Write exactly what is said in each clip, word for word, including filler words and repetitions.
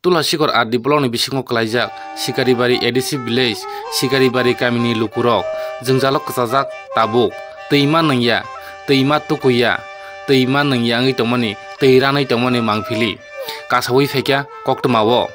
Tulasikhor R D block ni bisingo kwlaijak Sikaribari A D C village, Sikaribari kamini lukurok jwngjalo kwchajak tabuk. Twima nungya, twima tukuya, twima nungya wngwi tongmani, twi ranwi tongmani mangphili kasawi phaikha koktwmao.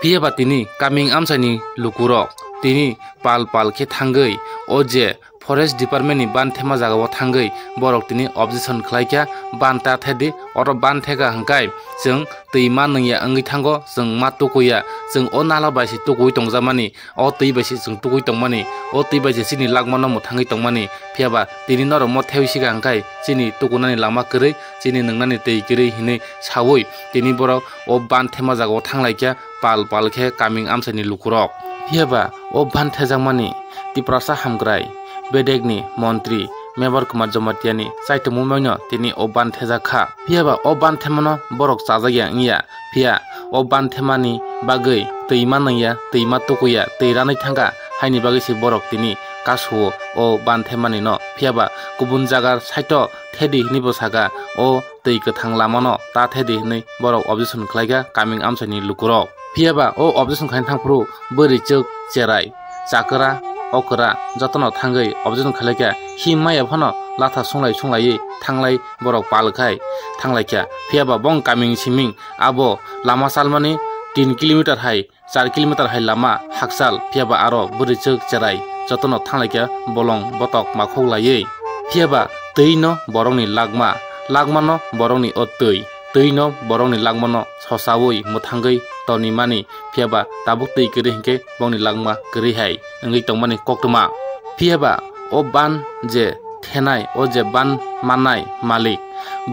Phiyaba tini kaming amchaini lukurok tini pal pal khe thangwi o je Forest Department ni ban thema jagao thangwi borok tini objection khlaikha, ban ta thedi, oro ban theka hwnkhe chwng twi ma nungya wngwi thango, chwng ma tukuya, chwng o nala bai se tukui tongjakmani, o twi bai se chwng tukui tongmani, o twi bai se chini lagmano mwthangwi tongmani, phiyaba tini norok mo thewi sika hwnkhe chini tukunani lama kwrwi, chini nungnani twi kwrwi hinwi sawi tini borok o ban thema jagao thanglaikha. Pal pal khe kaming amchaini lukurok. Phiyaba o ban thejakmani Tiprasa hamkrai bedekni montri Mebar Kumar Jamatiani chaitungmungno tini o ban thejak kha. Phiyaba o ban themano borok chajakya wngya. Phiya o ban themani bagwi twi ma nungya, twi ma tukuya, twi ranwi thangkha, haini bagwi se borok tini kasuo o ban themanino. Phiyaba kubun jagar saito thedi hinwi bo saka o twi kwthang lamano ta thedi hinwi borok objection khlaikha kaming amchaini lukurok. Phiyaba o objection khaina thangphuru bwrwi chwk cherai, chakra, okra jotono thangwi objection khlaikha. Him maya phano latha sunglai sunglaiwi thanglai borok pal khai thanglaikha. Phiyaba bong kaming siming abo lama salmani tin kilometer hai char kilometer hai lama hakchal, phiyaba aro bwrwi chwk cherai jotono thanglaikha bolong botok makhuk laiwi. Phiyaba twino borokni lagma, lagmano borokni o twi, twino borokni lagmano sosawi mwthangwi tonimani, phiyaba tabuk twi kwrwi hinkhe bongni lagma kwrwi hai wngwi tongmani koktwma. Phiyaba o ban je thenai, o je ban mannai malik,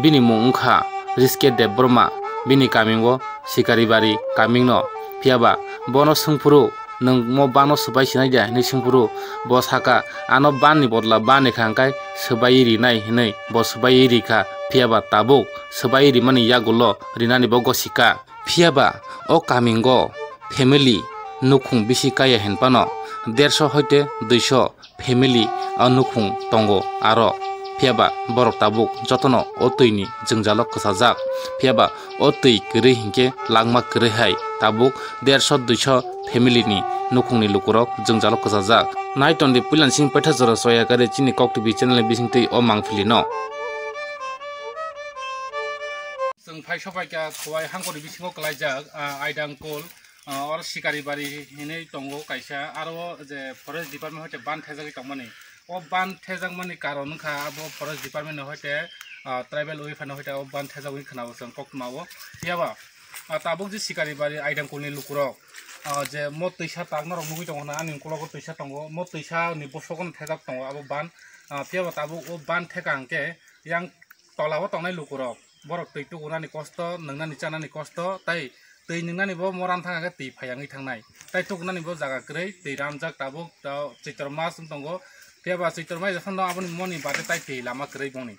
bini mung wngkha Riske Debbarma, bini kamingo Sikaribari kamingno. Phiyaba bono swngphuru, "Nwng mo bano swbai sinai de?" hinwi swngphuru, bo saka, "Ano banni bodla ban ekha hwnkhe swbai rinai," hinwi bo swbai rikha. Phiyaba tabuk swbai rimani yagulo rinani bo gosika. Phiyaba o kamingo family nukhung bisi kaya hinphano derso hoite duiso family o nukhung tongo aro. Phiyaba borok tabuk jotono o twini jwngjalo kwchajak. Phiyaba o twi kwrwi hinkhe langma kwrwi hai tabuk derso duiso family ni nukhungni lukurok jwngjalo kwchajak. Nai tondi puilansing paitha jora soya kari chini Kok T V channel ni bisingtwi o mangpili no. Chwng phai sopaikha Khowai hangkoni bisingo kwlaijak, ah, Aidangkul, ah, oro Sikaribari hinwi tongo kaisa, aro je forest department hoite ban thejagwi tongmani. O ban thejakmani karon wngkha abo forest department ni hoite, ah, tribal wngwi phano hoite o ban thejagwi khwnao chwng koktwmao. Phiyaba, ah, tabuk je Sikaribari Aidangkul ni lukurok, ah, je mo twisa tak norok nugwi tongo hwnna ani ukologo twisa tongo, mo twisa ni bosongo thejak tongo abo ban. Ah, phiyaba tabuk o ban theka hwnkhe yang tolao tongnai lukurok, borok twi tukunani kosto, nwngnani chanani kosto, tai twi nwngnani bo moran thang khe twi phai wngwi thangnai. Tai tukunani bo jaga kwrwi, twi ramjak tabuk, tao Choitro mas wng tongo. Phiyaba Choitro mas jephano aboni moni bade tai twi lama kwrwi bongni.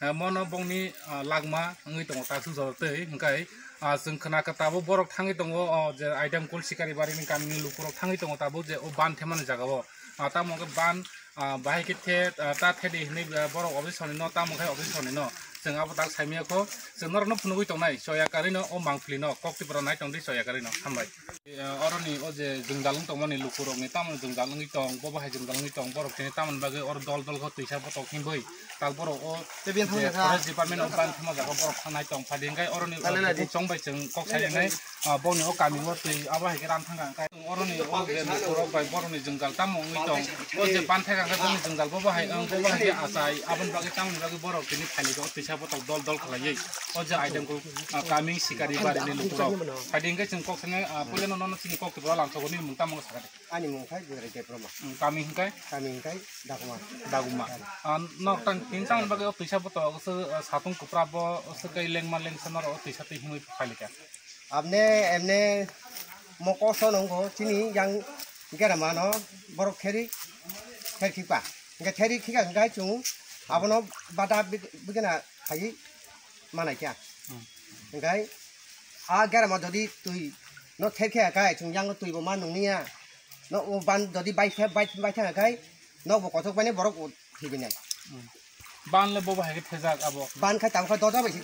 Eh, mono bongni, ah, lagma wngwi tongo taksu jora twi, hwnkhe, ah, chwng khna khe tabuk borok thangwi tongo, oh, je Aidangkul Sikaribari ni kamini lukurok thangwi tongo tabuk je o ban themani jagao. Ah, tamo khe ban ah, bahai khe the, ah, ta thedi hinwi, ah, borok objection no, tamo khai objection no. Chwng abo tak saimaya kho, chwng norokno phunugwi tongnai, soya karwi no, o mangpili no, kok tipra nai tongdi soya karwi no. Hambai. Ah, oroni o je jwngjal wng tongmani lukurokni tamo jwngjal wngwi tong, bo bahai jwngjal wngwi tong, borok tini tamoni bagwi oro dol dol kho twisa botok hinwi, tak borok o je forest department o ban thuma jaga borok thangnai tong, phadi hwnkhe oroni o bukhuk chong bai chwng kok sainai, ah, boni o kami o twi abo hai khe ran thangkha hwnkhe. Oroni o je lukurok bai borokni jwngjal tamo wngwi tong. O je ban thai kha khe boni jwngjal bo bahai wng, bo bahai khe achai. Aboni bagwi tamoni bagwi borok tini phailaijago twisa botok dol dol khlaiwi. O je Aidangkul, ah, kaming Sikaribari ni lukurok. Phaidi hwnkhe chwng kok sanai, ah, puilano nono chini kok tubura lamsogo nini mung tamo wngkha sakha de. Ani mung khai Budrai Debbarma. Hmm, kaming hwnkhe? Kaming hwnkhe Daguma. Daguma. Ah, nok tang tini tamoni bagwi o twisa botok se, ah, satung kwpra bo se kai lengma lengsa norok o twisa twi himwi phailaikha. Abne emne moko so nongo chini yang geramano borok theri ther khikpa. Hingke theri khika hingke chwng abono bada big-, bigena khai manai kya. Hmm. Hingke a gerama jodi twi no ther khe kai chwng yang twi bo man nung niya. No o ban jodi bai khe bai, bai khe kai no bo kothok bai borok thwi binai. Hmm. Ban le bo bahai khe thejak abo. Ban khai tam khai doda bai si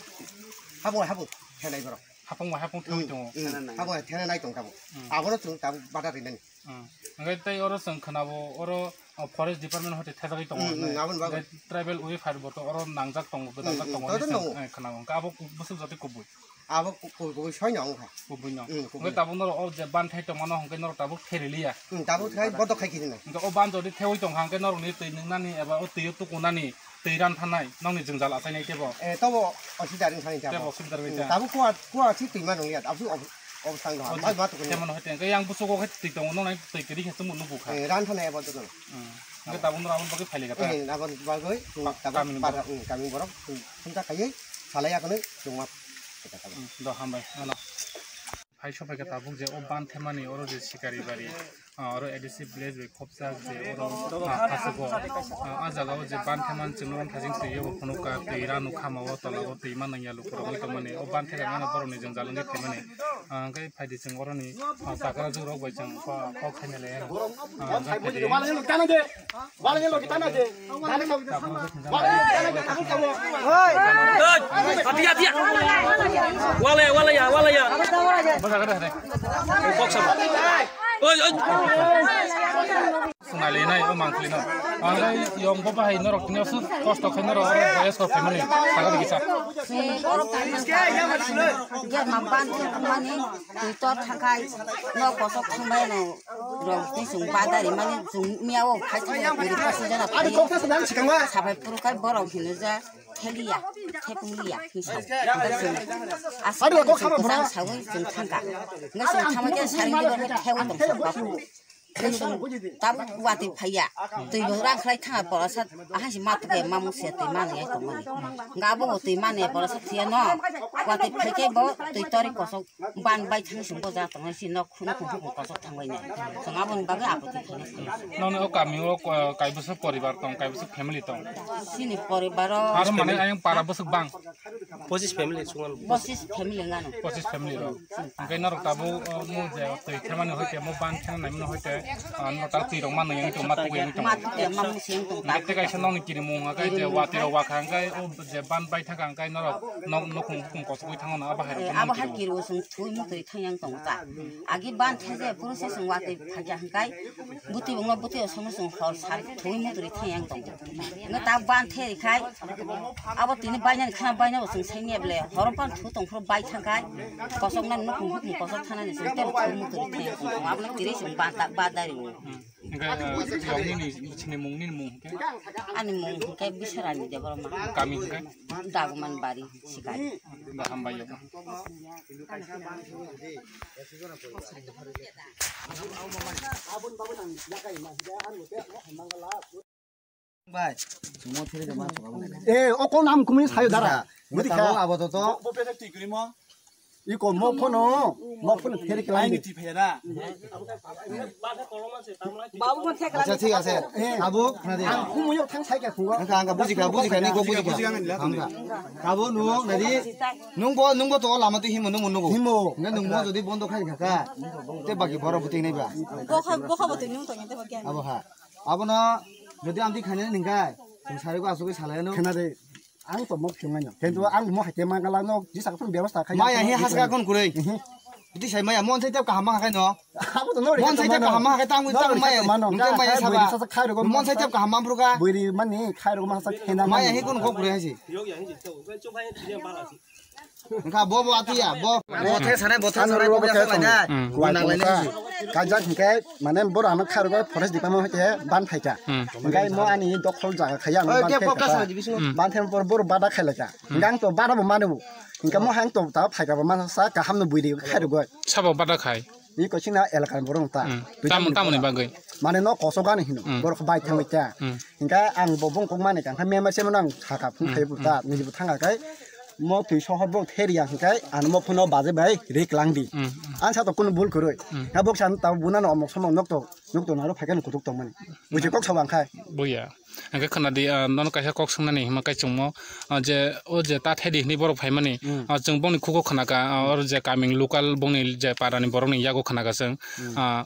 habo habo thenai borok. Hapung bai hapung thewi tongo. Hmm, hapung bai thena nai tong tabuk. Hmm. Abono chwng tabuk bada rinani. Hmm. Hwnkhe tei oro chwng khwnabo oro, o, forest department hoite thajagwi tongo. Hmm, hmm, aboni bagwi. Hwnkhe tribal welfare bo to oro nangjak tongo, hmm, gwdalngjak tongo, hmm, hinwi chwng, eh, khwnabo. Hwnkhe abo ku-, bwswk jotoi kubui. Abo ku-, ku-, kubui soino wngkha. Kubui no. Hmm, kubui. Hwnkhe tabuk norok o je ban thai tongmano hwnkhe norok tabuk theriliya. Hmm, tabuk khai bodo khai khilina. Hwnkhe o ban jodi thewi tongkha hwnkhe norokni twi nwngnani eba o twi o tukunani twi ran thanai, nokni jwngjal achainai tebo. Eh, tobo osida ring thani tebo. Tebo osida ring tha. Tabuk kuwa, kuwa si twi ma nung ya, tabuk ob-, obosang no, bai ma tukuni. Temo no hoite, yang busugo khai twi tongo, noknai twi kiri khe tumu nubu kha. Eh, ran thanai abo joto. Hmm. Hwnkhe tabuk noro aboni bagwi phailika ta. Eh, aboni bagwi, hmm, tabuk kamini para, borok. Hmm, kamini borok, hmm, sumta khaiwi, salai akhonwi, chwngma. Hmm, do hambai, ano. Phai sopaikha tabuk je o ban themani oro je Sikaribari, ah, oro A D C village bai khopjak je oro, ah, Hasugo, ah, ah jagao je ban themani chwngno thajing twi ebo phunukha twi ranu khamao tolao twi manang ya lukurogwi tongmani o ban thekha mano borokni jwngjal wngwi phaimani, ah, hwnkhe phaidi chwng oroni, ah, chakra jwrok bai chwng kok khaina le, ah, hwnkhe phaidi. Atiya, atiya. Wala ya, wala ya, wala ya. Kok sama. Oi, oi. Sunali nai, o mangkli no. Ang yong bo bahai norok tini su kosto khai norok oro boyos ko family. Saga digi sa. Germa ban mani. Twi tor thangkhai, nok kosok thangbai no, rok twi chwng badari mani chwng miya o khai thangbai puri kosi jana phai. Sabai puru khai borok hino ja theliya, thepung liya, hisa. Aswk chwng kwchang sawi chwng thangkha. Ngai chwng thangma khe sari libar khe thewi tong sa babu. Tei chwng tabuk watwi phaiya. Twi bo rang khlai thanga borok sa ahai si ma tukai ma musia twi mani ai tongmani. Hwnkhe abo bo twi mani borok sa thwiya no. Watwi phaikhe bo twi tori kosok ban bai thang sung bo ja tongnai si nok khunu khunu khunu kosok thangbai nai. Chwng aboni bagwi apoti khainai. Nokni o kami o, uh, kaibwswk poribar tong, kaibwswk family tong? Sini poribar o. Aro mane ayang para bwswk bang? Pochis family sungan. Pochis family ngano. Pochis family rok. Hwnkhe norok tabuk, uh, mo je twi themani hoite, mo ban themani hoite, uh, norok tabuk twi rok mano yang tong, ma tuku yang tong. Ma tuku yang ma musi yang tong. Hwnkhe tei kaisa nokni kirimung hwnkhe je watwi rok wakha hwnkhe o je ban bai thangkha hwnkhe norok nok nukhung nukhung kosogwi thango no abo hai rok. Abo hai kirimung. Kirimung sung thui mutwi thang yang tong ta. Agi ban the je puru se sung watwi phakya hwnkhe bwtwi bongno bwtwi osongno sung hor sar thui mutwi thang yang tong. Hwnkhe ta ban the khai abo tini bainani khana bainabo chwng saini ble horom pan thu tong phuru bai thang khai kosok nang nukhung nukhung kosok thanani chwng tei thung mutwi thang tong abono tiri chwng ban ta ba dari o. Hwnkhe, uh, yong nini, nini mung, nini mung hwnkhe? Ani mung hwnkhe Biswarani Debbarma. Kami hwnkhe? Daguman Bari, Sikari. Ba hambai ya. Bai, sumo thiri de ma. Eh, o kon am kumi sayo dara. Budi kha. Abo to to. Iko mo phono, mo phono theri kelai. Acha, thik ase. Eh. Abo, khna di. Ang kumuyo thang sai ka khungo. Angka, angka, buji kha, buji kha, ni ko buji kha. Angka. Abo nung, nadi. Nung bo, nung bo to lama tu himo, nung bo nung bo. Himo. Nung bo jodi bondo khai kha ka. Te baki boro buting nai ba. Bokha, bokha buting nung to ni te baki. Abo ha. Abono jodi amtwi khainani hwnkhe, chwng sarigo asugwi salaino. Khna de, ang to mok thwngnaino. Kintu ang mo haikhe mangala no jisa phun bebostha khai. Maya hi hasga kon kurui. Mhm. Bwtwi sai maya mon sai tep kaham ma khai no. Abo to no. Mon sai tep kaham ma khai tang tang maya. Mano. Hwnkhe maya saba. Mon sai tep kaham ma phruka. Buiri mani khairok ma sa khena. Maya hi kon kok kurui haisi. Wngkha bo bo atiya bo. Bo the sanai bo the sanai bo the sanai. Hmm. Bo nang lai nai. Kajak hingke mane boro ano khargo forest department hoite ban phaika. Hmm. Hingke mo ani dokhol jaga khaya ano ban phaika. Hmm. Ban them por boro bada khailaka. Hmm. Hingke ang to bada bo manu. Hingke mo hang to ta phaika bo masa kaham no buidi khargo. Sabo bada khai. Ni koching na elakar borok ta. Hmm. Tamoni, tamoni bagwi. Mane no kosok gani hino. Hmm. Borok bai thangwi ta. Hmm. Hingke ang bo bongkok mani kangkha mema se mano ang saka phung khai buta niji bo thanga kai. Mo twi sohor bo theri ya hingke ang mo phuno baje bai rik lang di. Hmm. Ang sa to kun bul kurui. Hmm. Ha bok san ta buna no omok somok nok to nok to naro phaikan kutuk to mani. Buji kok sabang khai. Buya. Hingke khna di, ah, nono kaisa kok swngnani hima kai chwngmo, ah, je o je ta thedi hini borok phaimani, hmm, ah, chwng bongni khugo khna ka, ah, oro je kaming local bongni je parani borokni yago khna ka chwng, hmm, ah,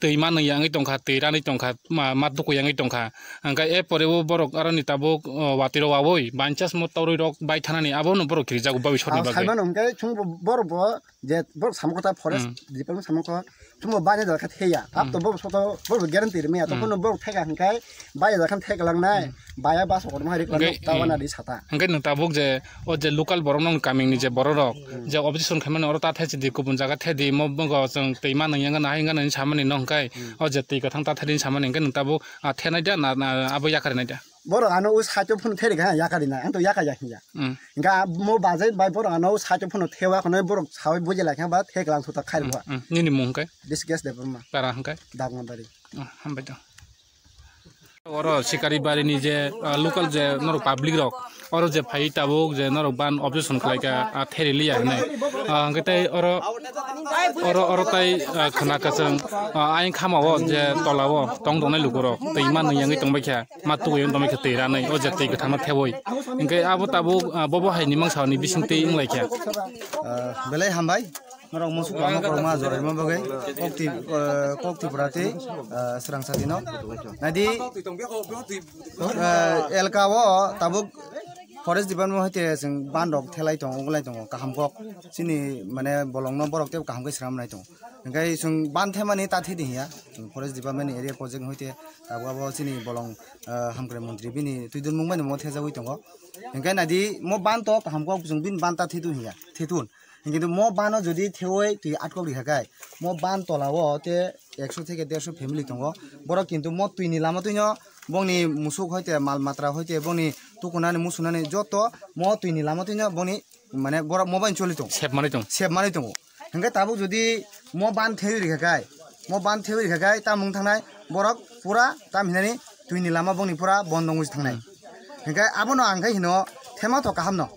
twi manwi yangwi tongkha, twi ranwi tongkha, ma, ma tuku yangwi tongkha. Hwnkhe e pore o borok aroni tabuk, o, watwi rok wawoi, banchas mo torwi rok bai thanani abono borok kirijago bhabishotni bagwi. Saimano hwnkhe chwngbo borok bo je borok samkota forest Hmm. department samkho chwngbo bani da khe theya. Hmm. Ap to borok soto borok guarantee rwmaya to Hmm. kono borok theka hwnkhe bai da khan thek langnai. Hmm. Baya bas kotor ma rik Hwnkhe, tawana hmm. di sata. Hwnkhe nwng tabuk je o je local borok nong kamini je borok rok Hmm. je opposition khaimani oro ta thesi di kubun jaga thedi mo bogo chwng twi manwi yangna hai yangna samani nong hwnkhe Hmm. o je twi kwthang ta thedi samani hwnkhe nwng tabuk a thenai da na, na abo yakarnai da. Borok ano o site phone theri kha yakari na, ang to yakaya hiya. Hmm. Ga mo bajai bai borok ano o site phone thewa kono borok sawi buji lai kha ba thek lang suta khai Hmm, rwa. Hmm. Nini mung hwnkhe? This case de Burma. Para hwnkhe? Dagmandari. Hmm, hambai da. Oro Sikari Bari ni je, ah, local je norok public rok, oro je phai tabuk je norok ban objection khlai kha, ah, theri liya hinwi. Ah, hwnkhe tei oro, oro, oro tei, ah, khwna kwchwng, ah, ayang khama o je tola o tong tongnai lukurok twi manwi yangwi tongbai kha. Ma twi tongmani khe twi ranai o je twi kwthangno theboi. Hwnkhe abo tabuk, ah, bobo hai ni mangsa ni bising twi wng lai kha. Ah, belai hambai. Norok musuk lama korokma joraima bagwi kokti, ah, kokti prati, ah, srang satino. Nadi, ah, elka o tabuk forest department hoite chwng ban rok thelai tongo, wngwlai tongo, kaham kok. Chini mane bolongno borok tei kaham khe swnam nai tongo. Hwnkhe chwng ban themani ta thidi hiya. Chwng forest department ni area project hoite tabuk abo chini bolong, ah, hamkrai montri bini twidulmung bai nw thejagwi tongo. Hwnkhe nadi mo ban to kaham kok chwng bini ban ta thidu hiya, thitun. Hwnkhe mo bano jodi theoi twi atkok rikha khe mo ban tola o te ekso theke derso family tongo. Borok kintu mo twini lama twino bongni musuk hoite mal matra hoite bongni tukunani musunani joto mo twini lama twino bongni mane borok mobile choli tong. Sep manwi tong. Sep manwi tongo. Hwnkhe tabuk jodi mo ban thewi rikha khai, mo ban thewi rikha khai tamung thangnai borok pura tam hinani twini lama bongni pura bondong wis thangnai. Hmm. Hwnkhe abono ang khai hino thema to kaham no.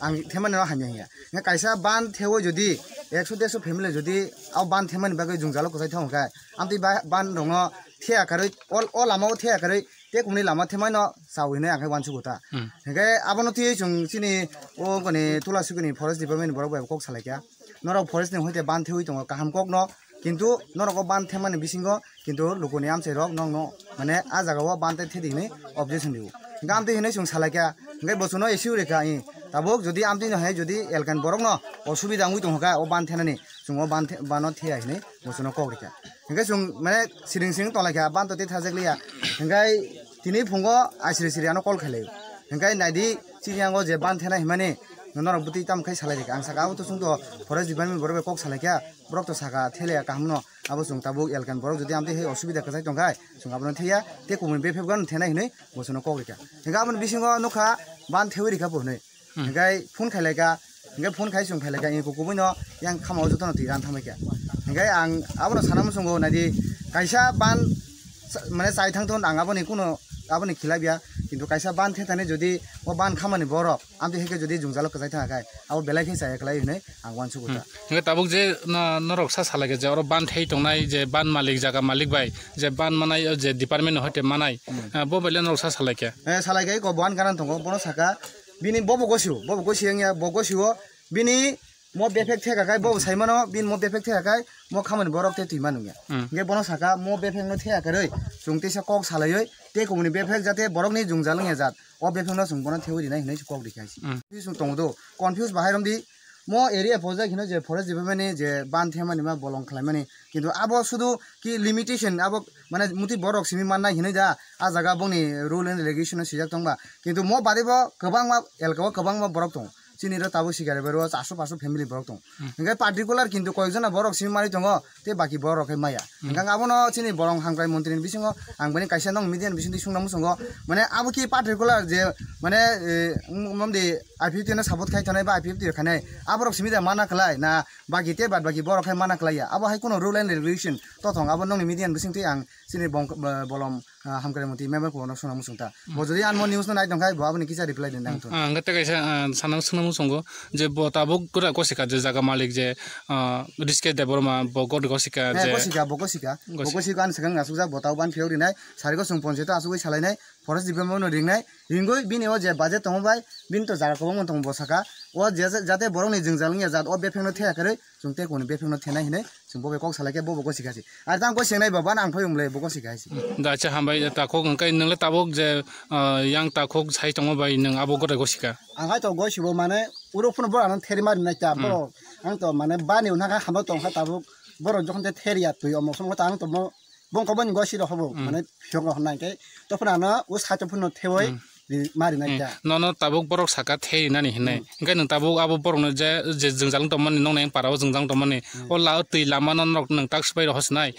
Ang thema no hamya hiya. Hwnkhe kaisa ban thewi jodi ekso derso family jodi abo ban themani bagwi jwngjalo kwchai thang khai, amtwi ba-, ban rokno thea karwi, o, o lama o thea karwi, te kumni lama themai no chawi hinwi ang khe uansugo ta. Hmm. Hwnkhe abono twiwi chwng chini o koni Tulasukuni forest department ni borok bai kok salai kha. Norok forest ni hoite ban thewi tongo kaham kok no, kintu norok o ban themani bisingo kintu lukuni amchai rok nokno mane a jaga o ban tai thedi hinwi objection rio. Hwnkhe amtwi hinwi chwng salai kha, hwnkhe bo chwngno issue rikha, i tabuk jodi amtwi no hai jodi elkan borok no osubida wngwi tongkha o ban thenani, chwng o ban the-, bano theya hinwi bo chwngno kok rikha. Hwnkhe chwng mane siring siring tonglaikha, ban to tei thajak liya. Hwnkhe tini phungo asiri siri ano call khailai. Hwnkhe naidi chini yango je ban thena himani norok bwtwi tamo khai salai rikha. Ang saka abo to chwng to forest department borok bai kok salaikha. Borok to saka theleya kaham no. Abo chwng tabuk elkan borok jodi amtwi hai osubida kwchai tongkhai chwng abono theya. Tei kumui bephek gano thena hinwi bo chwngno kok rikha. Hwnkhe aboni bisingo nukha ban thewi rikha bo hinwi. Hmm. Hingkai phone khailai kha, hingkai phone khai chwng phailai kha, hingkhe kubui no yang khama o joto no twi ran thangbai kha. Hingkai ang abono sana muchungo naidi kaisa ban sa-, mane chai thang thon ang aboni kuno aboni khilabya, kintu kaisa ban the thani jodi o ban khamani borok amtwi hai khe jodi jwngjalo kwchai thang khai abo belai khe chaya kwlai hinwi ang uansugo ta. Hmm. Hingke tabuk je no-, norok sa salai khe je oro ban thei tongnai je ban malik jaga malik bai je ban manai o je department no hoite manai, Hmm. ah, bo bai le norok sa salai khe. Eh, salai khe ko ban kanan tongo bono saka bini bobo gosio, bobo gosio wngya, bo gosio bini mo befek theka kai bobo sai mano, bini mo befek theka kai mo khamani borok te twi manu ya. Hmm. Hingke bono saka mo befek no theka karwi chwng teisa kok salaiwi te kumuni befek jate borok ni jwngjal wngya jat. O befek no chwng bono thewi rinai hinwi kok rikha se. Hmm. Confuse wng tongo do. Confuse bahai romdi mo area pojak hino je forest department ni je ban themani ma bolong khlaimani. Kintu abo sudu ki limitation abo mane muti borok simi mannai hinwi da a jaga bongni rule and regulation no swijak tongba. Kintu mo bade bo kwbangma elka o kwbangma borok tongo. Chini ro tabuk sikari bai ro chaso paso family borok tongo. Hmm. Hingke particular kintu koyekjona borok simi manwi tongo. Tei baki borok rok khe maya. Hmm. Hingkhe ang abono chini bolong hamkrai montri ni bisingo ang bini kaisa nong media ni bisingtwi sungna muchungo, mane abo ki particular je mane, eh, mamdi I P F T no support khai tongnai ba I P F T rok khainai aborok simi da mana khlai na baki tei bad baki borok khai mana khlai ya, abo hai kuno rule and regulation to thong abo nongni media ni bisingtwi ang chini bong-, eh, bolong ah, hamkrai moti member ko no suna muchung ta. Hmm. Bo jodi anmo news no nai tong khai, bo aboni kisa reply din dang thun. Ah, ang kata kaisa, ah, sana suna muchungo, je bo tabuk kura kosika, je jaga malik je, ah, Riske Debbarma, bo god kosika, Eh, je kosika, bo kosika. Bo Kosika. Kosika an segang asuk jak, bo tabuk ban phiyok rinai, sari ko sung ponse to asuk oi salai nai, forest department no ring nai, ringoi bini o je budget tongo bai, bini to jaga kobang tong bo saka, O je-, jate borokni jwngjal wngya jat o bephekno theya kwrwi, chwng tei kunu bephekno thenai hinwi chwng bo bai kok salai khe bo bo gosi kha si. Ar tang gosi nai ba, bana ang phai wng le bo gosi kha si. Da, acha, hambai, takhuk, hwnkhe nwng le tabuk je, ah, yang takhuk sai tongma bai nwng abo gotai gosi kha? Ang hai to gosi bo, mane, uro phunu borok ano theri mari nai ta, Hmm. borok ang to, mane, bani wngkha hamba tong kha tabuk, borok jokhon te theri ya twi omo song ta ang to mo, bongkha bani gosi rok hobo, Hmm. mane, phiyok rok hwnna hwnkhe, to phunu ano o site phunu thewi Hmm. ri-, mari nai Hmm. ta. Nono tabuk borok saka theri nani hinwi. Hmm. Hwnkhe nwng tabuk abo borokno je, je jwngjal wng tongmani, nokni para o jwngjal wng tongmani, Hmm. o la-, o twi lama no norok nwng tak swbai rw hosinai.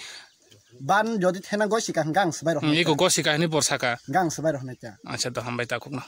Ban jodi thena gosi ka hwnkhe ang swbai rw Hmm, hono iko ta. Gosi ka hinwi bor saka. Hwnkhe ang swbai rw hono ta. Acha, do hambai takhukno.